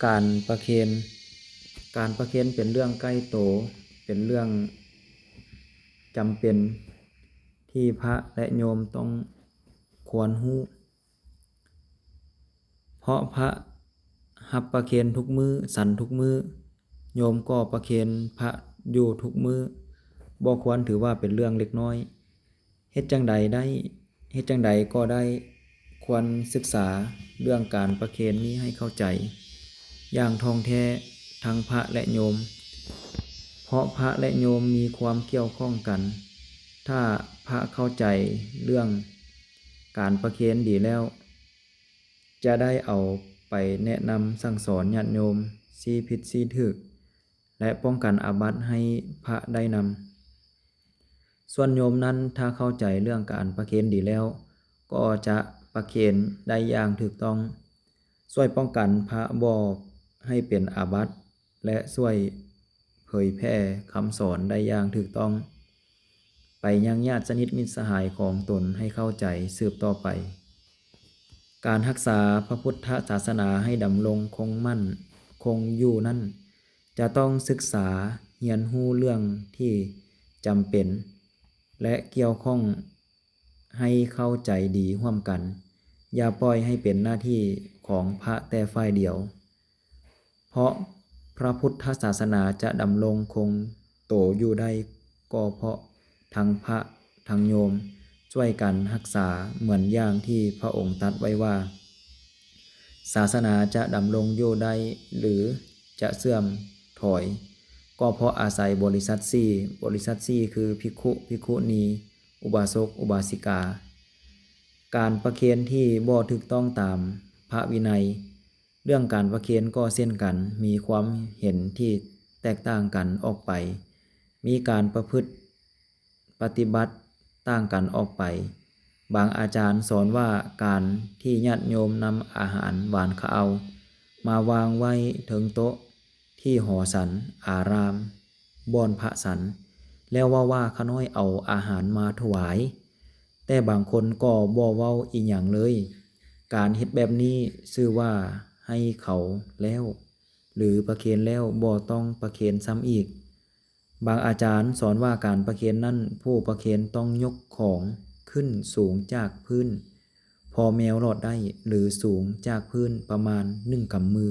ການປະເຄນ. ການປະເຄນເປັນເລື່ອງໃກ້ໂຕ, ເປັນເລື່ອງຈຳເປັນທີ່ພະ ແລະ ໂຍມຕ້ອງຄວນຮູ້. ເພາະພະຮັບປະເຄນທຸກມື້, ສັນທຸກມື້, ໂຍມກໍປະເຄນພະຢູ່ທຸກມື້, ບໍ່ຄວນຖືວ່າເປັນເລື່ອງເລັກນ້ອຍ. ເຮັດຈັ່ງໃດໄດ້, ເຮັດຈັ່ງໃດກໍໄດ້, ຄວນສຶກສາເລື່ອງການປະເຄນນີ້ໃຫ້ເຂົ້າໃຈຢ່າງທ່ອງແທ້ ທັງພະ ແລະ ໂຍມ, ເພາະພະ ແລະ ໂຍມມີຄວາມກ່ຽວຂ້ອງກັນ. ຖ້າພະເຂົ້າໃຈເລື່ອງການປະເຄນດີແລ້ວ, ຈະໄດ້ເອົາໄປແນະນຳສັ່ງສອນຍາດໂຍມ, ຊີ້ຜິດຊີ້ຖືກ ແລະ ປ້ອງກັນອາບັດໃຫ້ພະໄດ້ນຳ. ສ່ວນໂຍມນັ້ນ, ຖ້າເຂົ້າໃຈເລື່ອງການປະເຄນດີແລ້ວ, ກໍຈະປະເຄນໄດ້ຢ່າງຖືກຕ້ອງ, ຊ່ວຍປ້ອງກັນພະບໍ່ໃຫ້ເປັນອາບັດ ແລະ ຊ່ວຍເຜີຍແຜ່ຄຳສອນໄດ້ຢ່າງຖືກຕ້ອງໄປຍັງຍາດສະໜິດມິດສະຫາຍຂອງຕົນໃຫ້ເຂົ້າໃຈສືບຕໍ່ໄປ. ການຮັກສາພະພຸດທະສາສະໜາໃຫ້ດຳລົງຄົງໝັ້ນຄົງຢູ່ນັ້ນ, ຈະຕ້ອງສຶກສາຮຽນຮູ້ເລື່ອງທີ່ຈຳເປັນ ແລະ ກ່ຽວຂ້ອງໃຫ້ເຂົ້າໃຈດີຮ່ວມກັນ. ຢ່າປ່ອຍໃຫ້ເປັນໜ້າທີ່ຂອງພະແຕ່ຝ່າຍດຽວ, ເພາະພະພຸດທະສາສະໜາຈະດຳລົງຄົງໂຕຢູ່ໄດ້ ກໍເພາະທັງພະທັງໂຍມຊ່ວຍກັນຮັກສາ, ເໝືອນຢ່າງທີ່ພະອົງຕັດໄວ້ວ່າ, ສາສະໜາຈະດຳລົງຢູ່ໄດ້ ຫຼື ຈະເສື່ອມຖອຍ ກໍເພາະອາໄສບໍລິສັດສີ່, ບໍລິສັດສີ່ຄືພິກຂຸ, ພິກຂຸນີ, ອຸບາສົກ, ອຸບາສິກາ. ການປະເຄນທີ່ບໍ່ຖືກຕ້ອງຕາມພະວິໄນ. ເລື່ອງການປະເຄນກໍເຊັ່ນກັນ, ມີຄວາມເຫັນທີ່ແຕກຕ່າງກັນອອກໄປ, ມີການປະພຶດປະຕິບັດຕ່າງກັນອອກໄປ. ບາງອາຈານສອນວ່າການທີ່ຍາດໂຍມນຳອາຫານຫວານຄາວມາວາງໄວ້ເທິງໂຕະ ທີ່ຫໍສັນອາຣາມ, ບ່ອນພະສັນ, ແລ້ວເວົ້າວ່າຂ້ານ້ອຍເອົາອາຫານມາຖວາຍ, ແຕ່ບາງຄົນກໍບໍ່ເວົ້າອີ່ຫຍັງເລີຍ. ການເຮັດແບບນີ້ຊື່ວ່າໃຫ້ເຂົາແລ້ວ ຫຼື ປະເຄນແລ້ວບໍ່ຕ້ອງປະເຄນຊ້ຳອີກ. ບາງອາຈານສອນວ່າການປະເຄນນັ້ນ, ຜູ້ປະເຄນຕ້ອງຍົກຂອງຂຶ້ນສູງຈາກພື້ນພໍແມວລອດໄດ້ ຫຼື ສູງຈາກພື້ນປະມານໜຶ່ງກຳມື.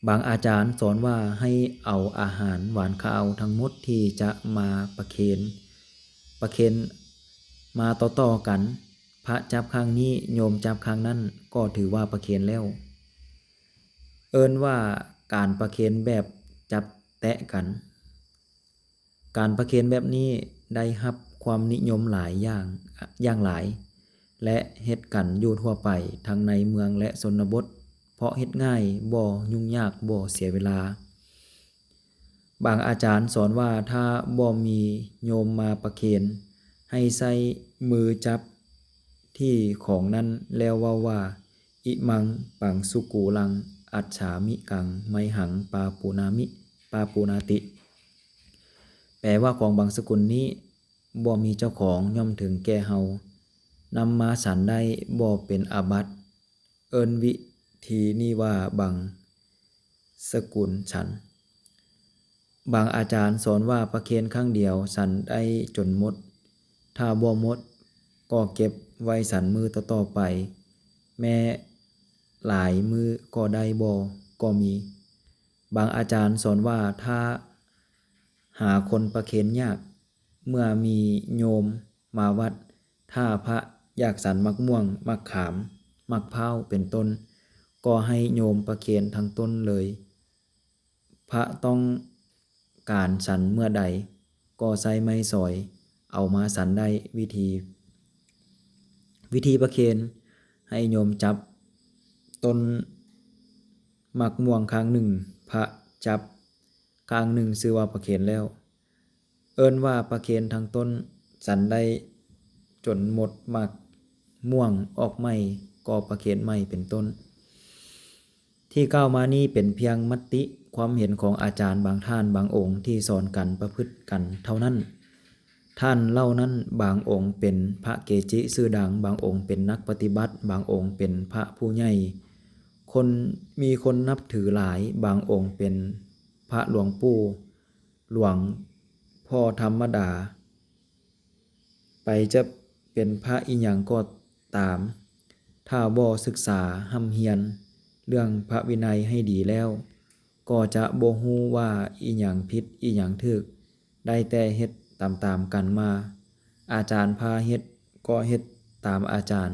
ບາງອາຈານສອນວ່າໃຫ້ເອົາອາຫານຫວານຄາວທັງໝົດທີ່ຈະມາປະເຄນ, ປະເຄນມາຕໍ່ໆກັນ, ພະຈັບຂ້າງນີ້, ໂຍມຈັບຂ້າງນັ້ນ, ກໍຖືວ່າປະເຄນແລ້ວ. ເອີ້ນວ່າການປະເຄນແບບຈັບແຕະກັນ. ການປະເຄນແບບນີ້ໄດ້ຮັບຄວາມນິຍົມຫຼາຍຢ່າງ, ຢ່າງຫຼາຍ ແລະ ເຮັດກັນຢູ່ທົ່ວໄປ ທັງໃນເມືອງ ແລະ ຊົນນະບົດ, ເພາະເຮັດງ່າຍ, ບໍ່ຫຍຸ້ງຍາກ, ບໍ່ເສຍເວລາ. ບາງອາຈານສອນວ່າຖ້າບໍ່ມີໂຍມມາປະເຄນ, ໃຫ້ໃຊ້ມືຈັບທີ່ຂອງນັ້ນ ແລ້ວເວົ້າວ່າ ອິມັງປັງສຸກູລັງ ອັດສາມິກັງ ໄມຫັງ ປາປູນາມິ ປາປູນາຕິ. ແປວ່າຂອງບັງສະກຸນນີ້ບໍ່ມີເຈົ້າຂອງ, ຍ່ອມເຖິງແກ່ເຮົາ, ນຳມາສັນໄດ້, ບໍ່ເປັນອາບັດ. ເອີ້ນວິທີນີ້ວ່າບັງສະກຸນສັນ. ບາງອາຈານສອນວ່າປະເຄນຄັ້ງດຽວສັນໄດ້ຈົນໝົດ, ຖ້າບໍ່ໝົດກໍເກັບໄວ້ສັນມື້ຕໍ່ໆໄປ, ແມ້ຫຼາຍມື້ກໍໄດ້ບໍ່ ກໍມີ. ບາງອາຈານສອນວ່າຖ້າຫາຄົນປະເຄນຍາກ, ເມື່ອມີໂຍມມາວັດ, ຖ້າພະຢາກສັນໝາກມ່ວງ, ໝາກຂາມ, ໝາກພ້າວ ເປັນຕົ້ນ, ກໍໃຫ້ໂຍມປະເຄນທັງຕົ້ນເລີຍ. ພະຕ້ອງການສັນເມື່ອໃດ ກໍໃຊ້ໄມ້ສອຍເອົາມາສັນໄດ້. ວິທີ, ວິທີປະເຄນ, ໃຫ້ໂຍມຈັບຕົ້ນໝາກມ່ວງຂ້າງໜຶ່ງ, ພະຈັບຂ້າງໜຶ່ງ, ຊື່ວ່າປະເຄນແລ້ວ. ເອີ້ນວ່າປະເຄນທັງຕົ້ນ, ສັນໄດ້ຈົນໝົດໝາກມ່ວງອອກໃໝ່ ກໍປະເຄນໃໝ່ ເປັນຕົ້ນ. ທີ່ກ່າວມານີ້ເປັນພຽງມະຕິຄວາມເຫັນຂອງອາຈານບາງທ່ານບາງອົງທີ່ສອນກັນປະພຶດກັນເທົ່ານັ້ນ. ທ່ານເຫຼົ່ານັ້ນບາງອົງເປັນພະເກຈິຊື່ດັງ, ບາງອົງເປັນນັກປະຕິບັດ, ບາງອົງເປັນພະຜູ້ໃຫຍ່. ຄ ຄົນ ມີຄົນນັບຖືຫຼາຍ, ບາງອົງເປັນພະຫຼວງປູ່, ຫຼວງພໍ່ທຳມະດາ, ໄປຈະເປັນພະອີ່ຫຍັງກໍຕາມ, ຖ້າບໍ່ສຶກສາຮ່ຳຮຽນເລື່ອງພະວິໄນໃຫ້ດີແລ້ວ, ກໍຈະບໍ່ຮູ້ວ່າອີ່ຫຍັງຜິດອີ່ຫຍັງຖືກ, ໄດ້ແຕ່ເຮັດຕາມໆກັນມາ. ອາຈານພາເຮັດກໍເຮັດຕາມອາຈານ,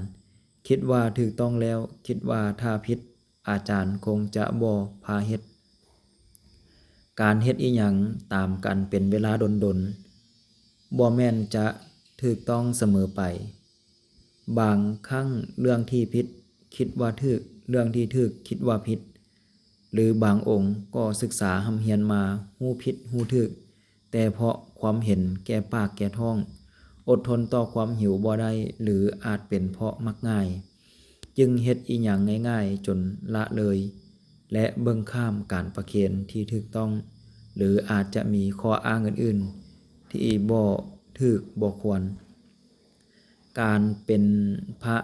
ຄິດວ່າຖືກຕ້ອງແລ້ວ, ຄິດວ່າຖ້າຜິດ ອາຈານຄົງຈະບໍ່ພາເຮັດ. ການເຮັດອີ່ຫຍັງຕາມກັນເປັນເວລາດົນໆ ບໍ່ແມ່ນຈະຖືກຕ້ອງສະເໝີໄປ. ບາງຄັ້ງເລື່ອງທີ່ຜິດຄິດວ່າຖືກ, ເລື່ອງທີ່ຖືກຄິດວ່າຜິດ, ຫຼືບາງອົງກໍສຶກສາຮ່ຳຮຽນມາຮູ້ຜິດຮູ້ຖືກ, ແຕ່ເພາະຄວາມເຫັນແກ່ປາກແກ່ທ້ອງ, ອົດທົນຕໍ່ຄວາມຫິວບໍ່ໄດ້ ຫຼືອາດເປັນເພາະມັກງ່າຍ, ຈຶ່ງເຮັດອີ່ຫຍັງງ່າຍໆຈົນລະເລີຍ ແລະເບິ່ງຂ້າມການປະເຄນທີ່ຖືກຕ້ອງ ຫຼືອາດຈະມີຂໍ້ອ້າງອື່ນໆທີ່ບໍ່ຖືກບໍ່ຄວນ. ການເປັນພະ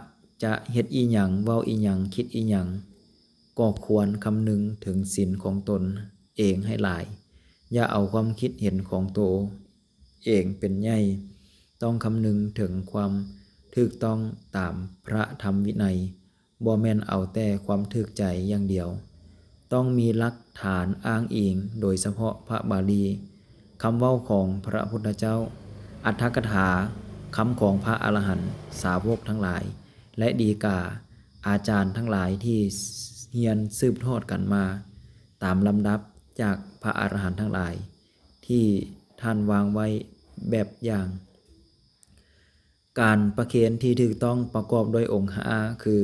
ຈະເຮັດອີ່ຫຍັງ, ເວົ້າອີ່ຫຍັງ, ຄິດອີ່ຫຍັງ, ກໍຄວນຄຳນຶງເຖິງສິນຂອງຕົນເອງໃຫ້ຫຼາຍ. ຢ່າເອົາຄວາມຄິດເຫັນຂອງໂຕເອງເປັນໃຫຍ່, ຕ້ອງຄຳນຶງເຖິງຄວາມຖືກຕ້ອງຕາມພະທຳວິໄນ, ບໍ່ແມ່ນເອົາແຕ່ຄວາມຖືກໃຈຢ່າງດຽວ. ຕ້ອງມີຫຼັກຖານອ້າງອີງ, ໂດຍສະເພາະພະບາລີ, ຄຳເວົ້າຂອງພະພຸດທະເຈົ້າ, ອັດຖະກະຖາ, ຄຳຂອງພະອະລະຫັນສາວົກທັງຫຼາຍ ແລະ ດີກາອາຈານທັງຫຼາຍທີ່ຮຽນສືບທອດກັນມາຕາມລຳດັບຈາກພະອະລະຫັນທັງຫຼາຍທີ່ທ່ານວາງໄວ້ແບບຢ່າງ. ການປະເຄນທີ່ຖືກຕ້ອງປະກອບດ້ວຍອົງຫ້າ ຄື